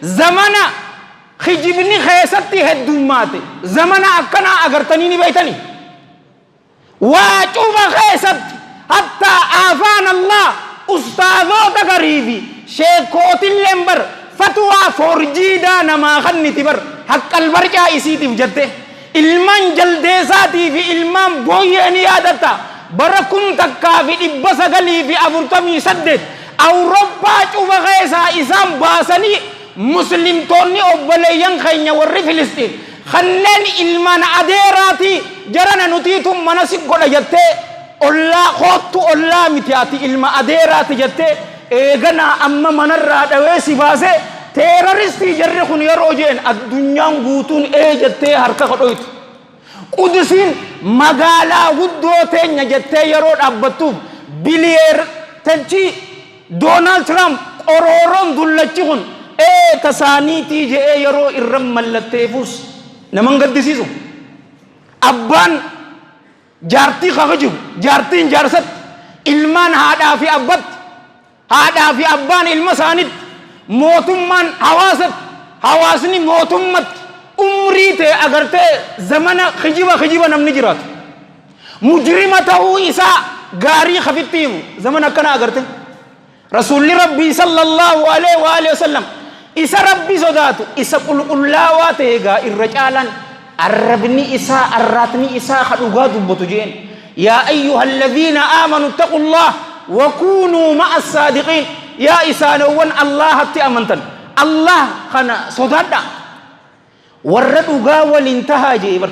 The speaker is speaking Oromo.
Zamana kijibni keessatti heddummaate, zamana akkanaa agartanii ni beeytanii? Waa cufa keessatti, hattaa aafaan Allah, ustaazoota garii fi sheekkootilleen bar fatwaa foorjiidaa namaa kanniti bar haqqal barcaa isiitiif jette. Ilmaan jaldeesaatii fi ilmaan booyyee ni yaadatta, bara 1948 Awurooppaa cufa keessaa isaan baasanii, muslimtoonni obboleeyyan keenya warri Filisxiin kanneen ilmaan adeeraatii, jarana nutiitu mana si godha jettee, ollaa koottu, ollaa miti, ati ilma adeeraati jettee, eeganaa amma manarraa dhawee si baasee teeraristii jarri kun yeroo jeen addunyaan guutuun ee jettee harka kadhoytu. Qudsiin magaalaa guddoo teenya jettee yeroo dhaabbattuuf biliyeertachi Doonaald Tiraamp qorooroon dullachi kun ee tasaaniitii je'ee yeroo irra mallatteefus naman gaddisiisu. Abbaan jaartii ka kijibu, jaartiin jaarsatti, ilmaan haadhaa fi abbatti, haadhaa fi abbaan ilma isaanitti, mootummaan hawaasatti, hawaasni mootummatti, umrii tee agartee zamana kijiba kijiba namni jiraatu. Mujrima ta'uu isaa gaarii kafitti himu zamana akkana agarte. Rasuulli Rabbii sallallahu alaihi wa alihi wasallam isa Rabbi sodaatu, isa qulqullaawaa ta'e egaa irra caalaan arrabni isaa, arraatni isaa ka dhugaa dubbatu jeen. Yaa ayyuhalladhiina aamanu ittaqullah wa kuunuu ma'a saadiqiin. Yaa isaanowwan Allahatti amantan, Allah kana sodaadha, warra dhugaa waliin tahaa jee bar.